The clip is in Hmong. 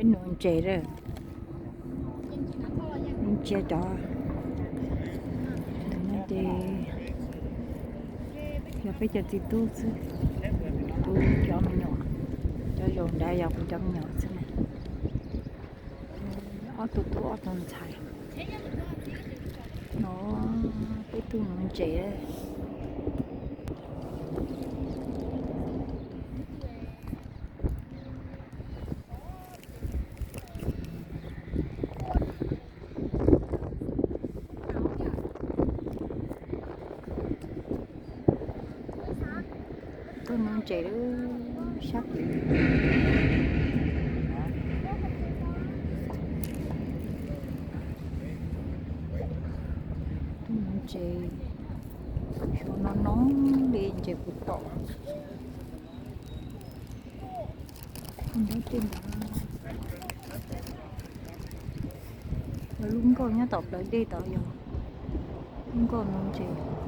Peb nuv ntses lawm, ntsia cov, ntawm no ces yog peb cov txiv tub xwb, kuv cov me nyuam, cov zaum nrad yog kuv cov me nyuam xwb na. Ob tug tub ob tug ntxhais. No peb tuaj nuv ntses. Tuaj nuv ntses lawm sab tid. Tuaj nuv ntses, xyov no no li ntses puas tom. Nyob tej ntawd, lub nkoj nyob tom plawv dej tod yog lub nkoj nuv ntses.